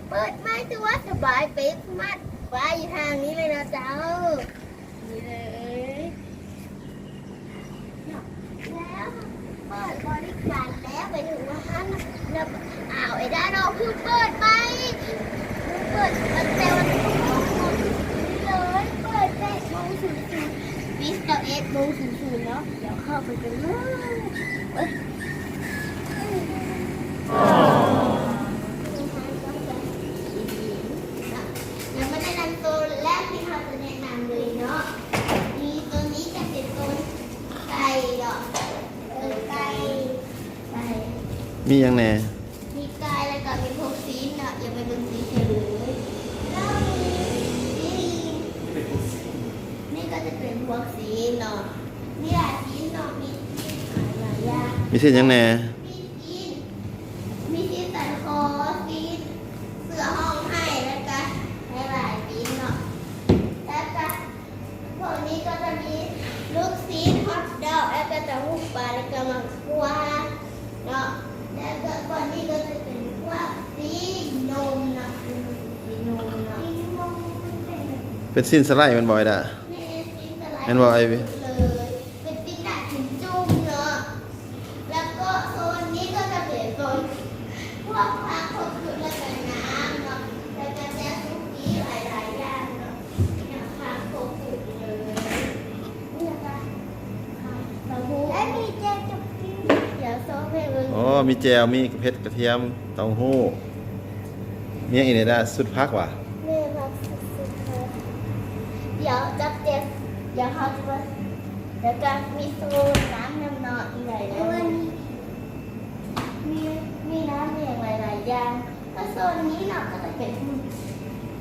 ເປີດໃໝ່ ຖືວ່າສະບາຍເປັດມັດ ວ່າຢູ່ທາງນີ້ເລີຍນະເຈົ້າ ນີ້ເລີຍ. ແລ້ວເປີດບໍລິການແລ້ວ ໄປເຖິງຮ້ານແລ້ວ ອ້າວ ເອດາເນາະ ເພິ່ງເປີດໃໝ່ ເພິ່ງເປີດຕັ້ງແຕ່ວັນພຸດເລີຍ ເປີດແປດໂມງສູນສູນ ປິດຊາວເອັດໂມງສູນສູນເນາະ. ດຽວເຂົ້າໄປກັນເລີຍ. ຍັງບໍ່ແນະນຳໂຕແລກທີ່ເຮົາຈະແນະນຳເລີຍເນາະ ນີ້ ໂຕນີ້ຈະເປັນໂຕໄກ່ເນາະ ເອີ ໄກ່ ໄກ່ ມີຫຍັງແດ່? ມີໄກ່ ແລ້ວກໍມີພວກຊີ້ນເນາະ ດຽວໄປເບິ່ງຊີ້ນກັນເລີຍ. ແລ້ວມີ ນີ້ກໍຈະເປັນພວກຊີ້ນເນາະ ມີຫຼາຍຊີ້ນເນາະ ມີຊີ້ນຫຼາຍຢ່າງ ມີຊີ້ນຫຍັງແດ່? ມີຊີ້ນ ມີຊີ້ນສັນຄໍ ຊີ້ນເສືອຮ້ອງໄຫ້ ແລ້ວກະຫຼາຍໆຊີ້ນເນາະ ແລ້ວກະພວກນີ້ກໍຈະມີລູກຊີ້ນ ຮອດດອກ ແລ້ວກະເຕົ້າຫູປາ ແລ້ວກະໝາກຂວາເນາະ ແລ້ວກະບ່ອນນີ້ກໍຈະເປັນພວກຊີ້ນນົມເນາະ ຊີ້ນນົມເນາະ ເປັນຊີ້ນສະໄລແມ່ນບໍ່ອ້າຍດາ? ແມ່ນ ຊີ້ນສະໄລ ແມ່ນບໍ່ອ້າຍ? ເປັນຊີ້ນໜ້າກິນຈຸ້ມເນາະ. ແລ້ວກໍໂຊນນີ້ກໍຈະເປັນໂຊນພວກຜັກ ພວກພືດ ແລ້ວກໍນ້ຳເນາະ ແລ້ວກໍແຈ່ວສຸກີ່ຫຼາຍໆຢ່າງເນາະ ມີທັງຜັກ ພວກພືດເລີຍ ນີ້ລະກະ ແລ້ວມີແຈ່ວຈຸກກິ້ງ ດຽວໂຊໃຫ້ເບິ່ງ ອໍ ມີແຈ່ວ ມີເຜັດກະທຽມ ເຕົ້າຫູ້ ມີຫຍັງອີກແດ່ດາ? ຊຸດຜັກຫວາ? ແມ່ນ ຜັກ ຊຸດຜັກ ດຽວຈັບແຈ່ວ ດຽວເຮົາຈະມາ ແລ້ວກໍມີໂຊນນ້ຳນຳເນາະ ອີກຫຼາຍຢ່າງ ມີ ມີນ້ຳອີ່ຫຍັງຫຼາຍໆຢ່າງ. ແລ້ວໂຊນນີ້ເນາະ ກໍຈະເປັນ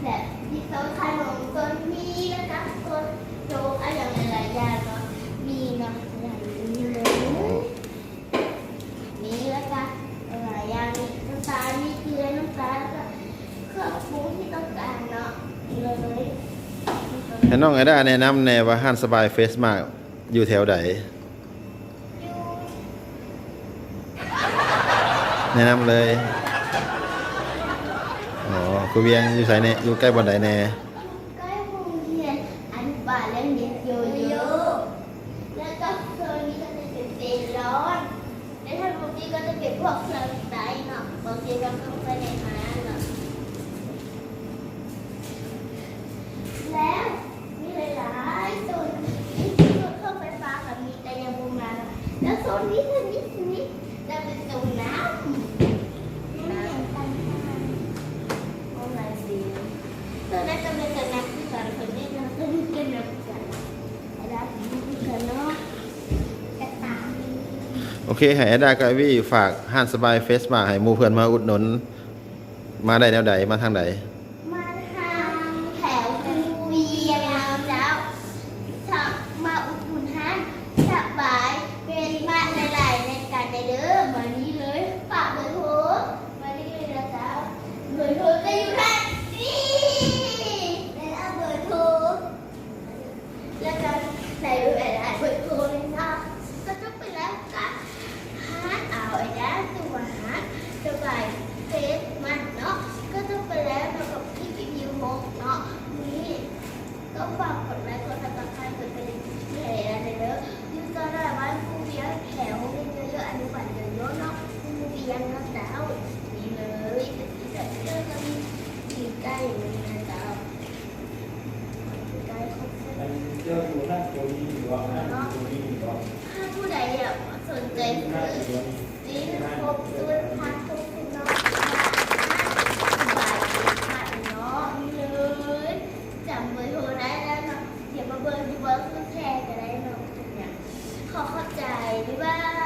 ແບບມີໂຊນຂະໜົມ ໂຊນໝີ່ ແລ້ວກໍໂຊນໂຈກ ອີ່ຫຍັງຫຼາຍໆຢ່າງເນາະ ມີເນາະ ຫຼາຍຢູ່ເລີຍ ມີ ແລ້ວກໍຫຼາຍຢ່າງ ມີນ້ຳຕານ ມີເກືອ ນ້ຳຕານ ແລ້ວກໍເຄື່ອງປຸງທີ່ຕ້ອງການເນາະ ເລີຍ. ໃຫ້ນ້ອງໄອດາແນະນຳແດ່ວ່າຮ້ານສະບາຍເຟຣຊມາດ ຢູ່ແຖວໃດ? ແນະນຳເລີຍ. ອໍ ຄູວຽງຢູ່ໃສແດ່? ຢູ່ໃກ້ບ່ອນໃດແດ່? ຢູ່ໃກ້ໂຮງຮຽນອະນຸບານ ແລະ ເມັດໂຢໂຢ ແລ້ວກໍໂຊນນີ້ກໍຈະເປັນເຊລອນ ແລະ ທາງພວກນີ້ກໍຈະເປັນພວກເຄື່ອງໃຊ້ເນາະ ບາງທີກໍເຄື່ອງໃຊ້ໃນຮ້ານເນາະ ແລ້ວ ມີຫຼາຍໆໂຊນ ໂຊນເຄື່ອງໄຟຟ້າກໍມີ ແຕ່ຍັງບໍ່ມາເນາະ ແລ້ວໂຊນນີ້ ໂຊນນີ້ ໂຊນນີ້ຈະເປັນໂຊນນ້ຳ ນ້ຳ ນ້ຳຕ່າງໆ ໂອ້ ຫຼາຍສີ ໂຕນັ້ນກໍແມ່ນກໍນ້ຳຄືກັນ ໂຕນີ້ກໍນ້ຳຄືກັນ ແລ້ວກໍນ້ຳຄືກັນເນາະ ກະຕາມ. ໂອເຄ ໃຫ້ແອດາກັບອີວີຝາກຮ້ານສະບາຍເຟຣຊມາດ ໃຫ້ໝູ່ເພື່ອນມາອຸດໜູນ ມາໄດ້ແນວໃດ? ມາທາງໃດ? ມາທາງແຖວພູວຽງເນາະເຈົ້າ ມາອຸດໜູນຮ້ານສະບາຍເຟຣຊມາດຫຼາຍໆໃນການໃດເດີ ມານີ້ເລີຍ ຝາກເບີໂທ ມານີ້ເລີຍນະເຈົ້າ ເບີໂທຈະຢູ່ທາງນີ້ ແລ້ວເບີໂທ ແລ້ວກໍໃສ່ຫຼາຍໆເບີໂທເລີຍເນາະ ກໍຈົບໄປແລ້ວກັບຮ້ານອາວໄອດາ ຫຼືວ່າຮ້ານສະບາຍເຟຣຊມາດເນາະ ກໍຈົບໄປແລ້ວເນາະ ກັບຄລິບອີພີຫົກເນາະ ມື້ນີ້ກໍຝາກກົດໄລ ກົດຊັບສະໄຄຣບ໌ ກົດກະດິ່ງໃຫ້ໄອດາແດ່ເດີ ຢູ່ຕະຫຼາດບ້ານພູວຽງ ແຖວໂຮງຮຽນໂຢໂຢ ອະນຸບານໂຢໂຢເນາະ ພູວຽງເນາະເຈົ້າ ນີ້ເລີຍ ເປັນທີ່ແບບເດີ ກໍມີຕີນໄກ່ຢູ່ນີ້ນະເຈົ້າ. ອັນເຈົ້າຢູ່ຮ້ານໂຕນີ້ຢູ່ບໍ່? ຮ້ານໂຕນີ້ຢູ່ບໍ່? ຖ້າຜູ້ໃດຢາກສົນໃຈຊື້ຊີ້ນຄົບຊຸດ ຜັກຄົບຊຸດເນາະ ຮ້ານສະບາຍເຟຣຊມາດເນາະ ນີ້ເລີຍ ຈຳເບີໂທໄດ້ແລ້ວເນາະ ດຽວມາເບິ່ງຢູ່ເບີສຸດແທ້ກໍໄດ້ເນາະ ເປັນຫຍັງ ຂໍຂອບໃຈ ບາຍບາຍ.